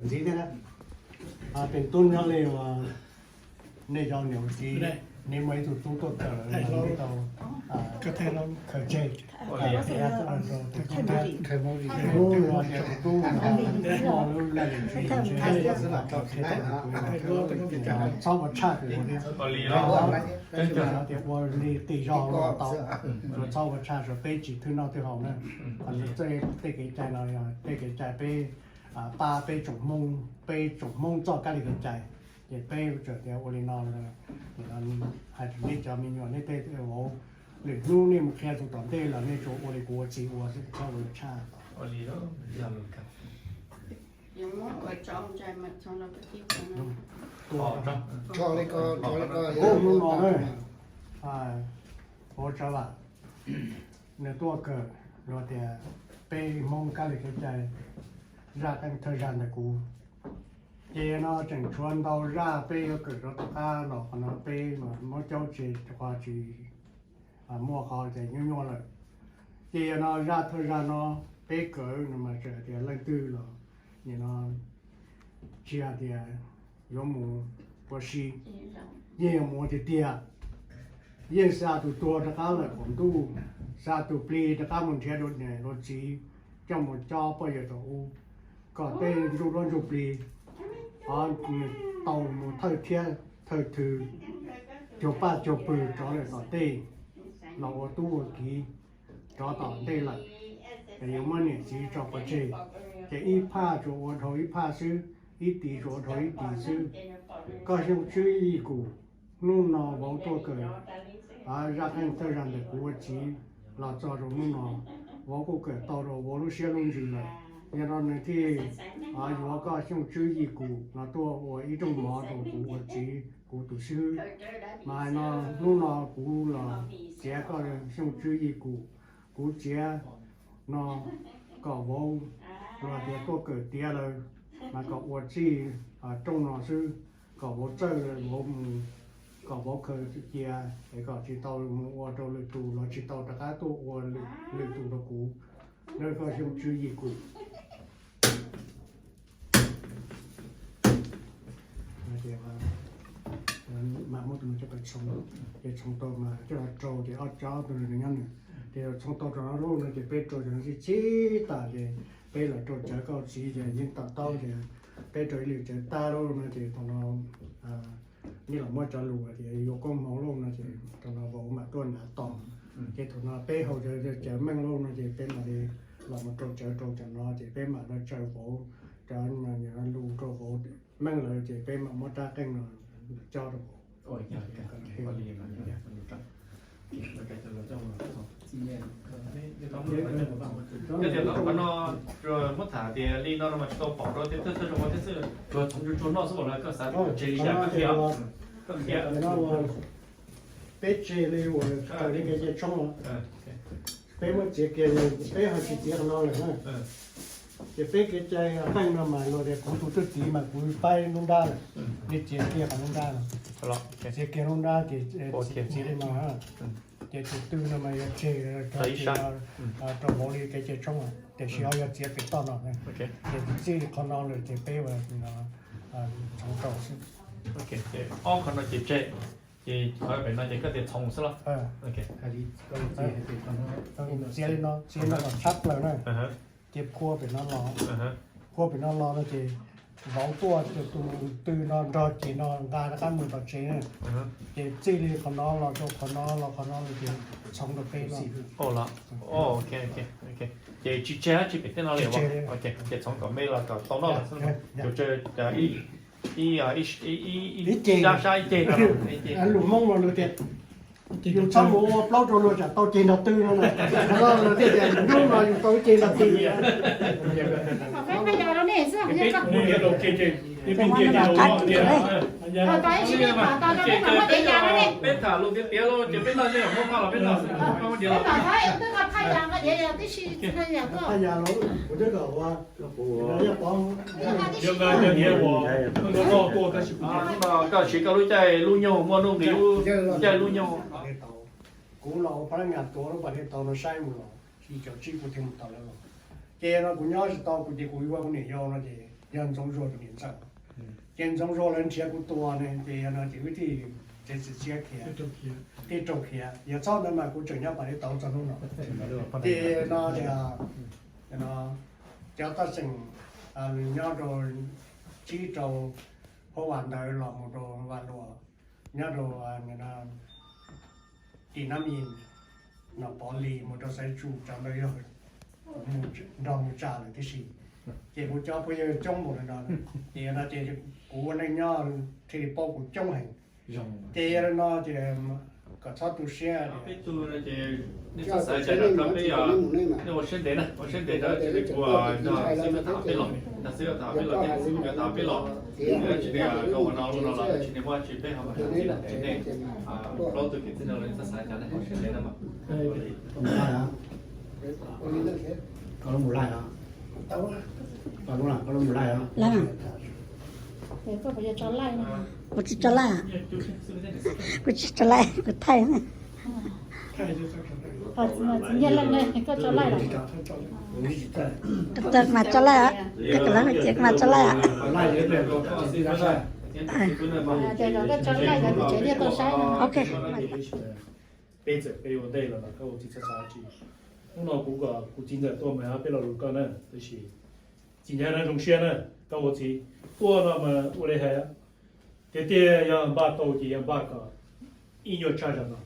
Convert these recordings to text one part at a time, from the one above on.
Ntxiv thiab na, pem tub nyob li uas nej cov niam txiv, nej muaj ib tug tub tuaj kawm lawm, nej tau khaws tseg, tus tub, tus tub, tus tub, txhob ua tshaj tus tub thiab, tias ua li qis zog los tau, txhob ua tshaj, peb tsis thwj noj thwj haus na. Qhov no tej kev cai no yog tej kev cai peb pab peb tsoom Hmoob, peb tsoom Hmoob txoj kab li kev cai, ces peb txawm tias ua li no. Hais rau nej cov me nyuam, nej tej vauv, lwm hnub nej mus qhia tus tom ntej los nej tsuas ua li kuv ua txiv ua xwb, txhob ua tshaj. Hnub no na, ua tsav vam, nws tuaj kawm luag tias peb Hmoob kab li kev cai, zaj qeej thawj zaj ntawm kuv. Ces no tseem tshuav ntau zaj peb yuav kawm rau tom qab los qhov no peb muab caub tseg rau qhov tsis muaj qhov tias nyuaj nyuaj lawm. Ces yog no zaj thawj zaj no peb kawm no mas txawm hais tias leej twg los nim no tsis hais tias yuav mus ua si, yeej yuav mus ua tiag tiag. Yeej xa tus tuag rov qab lawm qaum ntuj, xa tus plig rov qab mus nrhiav dua niam dua txiv, coj mus cob poj yawg tom ub, kom tej ntsuj duab ntsuj plig ho tau mus thawj thiab thawj thw, cuag paj cuag pwg rov lawm tom ntej los ua tub ua kiv rov tom ntej lawm. Ces yuav muab niam txiv tso pov tseg, ces ib phaj tsuas ua dhau ib phaj xwb, ib tis tsuas ua dhau ib tis xwb. Koj Xyooj Tswb Yij Kum, hnub no vauv tuaj kawm zaj qeej thawj zaj ntawm kuv ua txiv los txog rau hnub no, vauv kuj kawm tau rau vauv lub siab lub ntsws lawm. Yog no nws thiaj yuav koj Xyooj Tswb Yij Kum los tuaj ua ib rooj mov rau kuv ua txiv kuv tus xib hwb. Mas hais no hnub no kuv los txiav koj Xyooj Tswb Yij Kum, kuv txiav no kom vauv, luag tias tuaj kawm tiav lawm, mas kom ua txij rooj no xwb, kom vauv txawj vauv mus, kom vauv khaws cia, es kom tsis tau mus ua rau lwm tus los tsis tau rov qab tuaj ua lwm tus rau kuv. Koj Xyooj Tswb Yij Kum. Mas muab tus no coj pais txhoov, ces txhoov tau mas coj los rau ces ob tsob tus nws nyob nws, ces txhoov tau rau no lawm no ces peb rau cov no sib txhib tas ces peb los rau cawv koj txiv ces yeej to taub ces peb rau ib lwm cawv tag lawm no ces thaum no nej los muab cov lus tias yuav koob hmoov lawm no ces thaum no vauv mam tuaj hnav tos. Ces thaum no peb haus cawv meej lawm no ces peb mam li los mus rau cawv rau cov no ces peb mam los tsaws vauv cov lus rau vauv meej lawm ces peb mam muab rab qeej no cob rau vauv. Yog tias qhov no muab tham tias li no no mas tsis tau pom rau tej thawj thawj zoo thiab xwb, tsuas txhoov tsuag tsuag noj xwb los koj xav tias tseg li cas koj qhia, koj qhia. Peb tseg li uas raws li kev cai tshoob, peb muab txiav kiag, peb ho tsis txiav qhov no lawm na. Ces peb kev cai qeej no mas luag tias kuv tus twj txiv mas kuv paib lub nrab lawm, nej txiav kiag qhov lub nrab no, txiav kiag lub nrab ces txiav li no. Ces tus twg no mas yuav tseg rau ib sab, rau vauv li kev cai tshoob, tiam sis ho yuav txiav pem toj no. Ces txij qhov no lawm ces peb ua txhoov rau xwb. Ob qhov no ces tseg, ces qhov pem no ces koj tias txhoov xwb los? Txiav li no, txiav no kom tshab plaws na. Ces phua pem no los, phua pem no los no ces vauv tuaj tus twg no nrog ces no nqa rov qab mus tom tsev na. Ces txij li qhov no los rau qhov no los qhov no los ces txhoov rau peb no. Ces tsis tseg dab tsi pem tej no li. Ces txhoov kom me los kom tau noj lawm xwb. Ib ceg, sab ib ceg, lus Hmoob no lus tias yus txhob mus ua plaub rau luag tsam tau ceg nrog twg no. Hnub no yus tau ib ceg nrog twg. Peb tham lus tiav tiav los ces peb noj, nej muab noj los peb noj xwb. Koj siv koj lub caij lub nyoog muaj nuj nqis lub caij lub nyoog. Kuv los ua pab nyas tuav lub pas dej tau no saib mus los, tsis cov tsib kuv thiaj mus tau lawm los. Ces no kuv nyob tsis tau, kuv ces kuv yuav kuv niam yau no ces yog Ntxoov Zuag tus niam ntxawm. Ces Ntxoov Zuag lawv nrhiav kuv tua ne, ces yog no ces wb thiaj txiav txim siab khiav, thiaj raug khiav. Yog txhob ntawd mas kuv tseem nyob Pas Dej Tauv txog hnub no. Ces no tias cov taj xeem nyob rau, tsib rau Hoob Vas ntawd los mus rau Vas Luas, nyob rau tim Nab Yis, Nom Pov Lis mus rau Xaiv Tsu, cov ntawd yog nrog mus tsa lawm tib si. Ces kuv cov phooj ywg coob npaum li no, ces no ces kuv ua neej nyob thiaj li paub kuv coob heev. Ces yog li no ces kom txhob tu siab. Peb tug no ces nej txhob xav cas rau peb, nej ua siab ntev na, ua siab ntev rau tsis li kuv nrog xib hwb tham peb los, nrog xib hwb tham peb los, xib hwb tham peb los, tsis li koj ua no ua no los tsis li muaj tsis peb ho mam tham txij li nej plaub tug kwv tij no los nej txhob xav cas na, ua siab ntev na mas. Kuv tsis tso laij, kuv tsis tso laij, kuv thaij. Mas tso laij, mas tso laij. Ok. Peb txawm peb ua ntej los koj ua txiv txhob xav tsis. Hnub no kuv kom kuv txiv ntxawm tuaj mas peb lo lus koj na, tab sis txiv Ncaiv na zoo siab na, koj ua txiv tuaj no mas ua li hais tiag tiag yog npaj tau ces yog npaj kom ib nyuag tshaj zog no,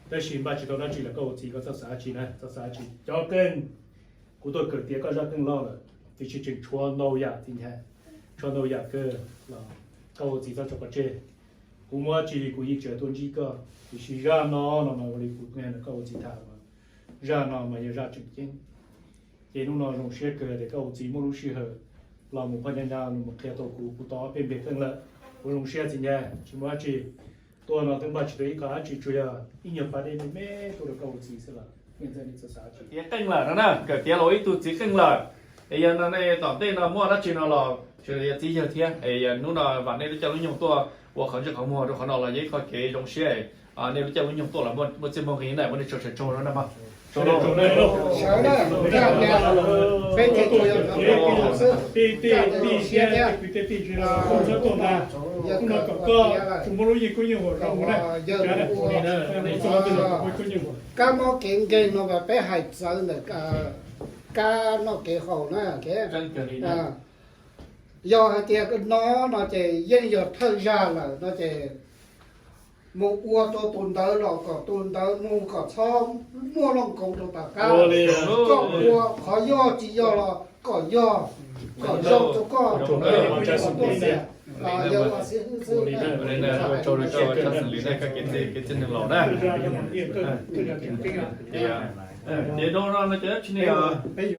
tab sis npaj tsis tau dab tsi los koj ua txiv koj txhob xav tsis na, txhob xav tsis. Cov qeej kuv tuaj kawm tias koj zaj qeej loj lawm, tiam sis tseem tshuav ntau yam txiv Ncaiv, tshuav ntau yam kawg los koj ua txiv txhob tso pov tseg. Kuv muaj dab tsi li kuv yeej tseem tuaj ntsib koj, tiam sis zaj no no mas ua li kuv qhia rau koj ua txiv tham mas zaj no mas yog zaj tseem ceeb. Ces hnub no zoo siab kawg tias koj ua txiv muaj lub sij hawm los mus phaj ncaj ncaj los mus qhia tau kuv, kuv tau ob peb npe qeej lawm. Kuv zoo siab txiv Ncaiv, tsis muaj dab tsi, tuaj no twb npaj tsis tau ib qho dab tsi, tsuas yog ib nyuag pas dej me me tuaj rau koj ua txiv xwb los tiav qeej lawm no na, kawm tiav los ib tug txiv qeej lawm. Es yog no nej tom ntej no muaj dab tsi no los tsis li yog txiv yawg thiab, es yog hnub no vam nej lub caij lub nyoog tuaj ua qhov ntsej qhov muag rau qhov no los yog ib qho kev zoo siab. Nej lub caij lub nyoog tuaj los muaj txiaj muaj nqi na, ua nej tsaug tsaug na mas. Sawv daws, peb thiaj tsuas yog xwb, tij siab thiab. Yawg kom ua, kab mob kev nkeeg no mas peb hais txawv ntawm kab noj kev haus na. Yog hais tias no no ces yeej yog thawj zaj lawm no ces mus ua rau tus ntawd los kom tus ntawd mus kom txhob muaj looj koov rau tom qab. Koj ua qhov yog tsis yog los kom yog, kom zoo rau koj, kom tuaj xiam. Yog ua xib hwb xwb. Ua li na, ua tsaug rau koj ua tshaj xeem Lis na, koj kev txij neeg laus na. Ces rau no no ces dab tsi ne.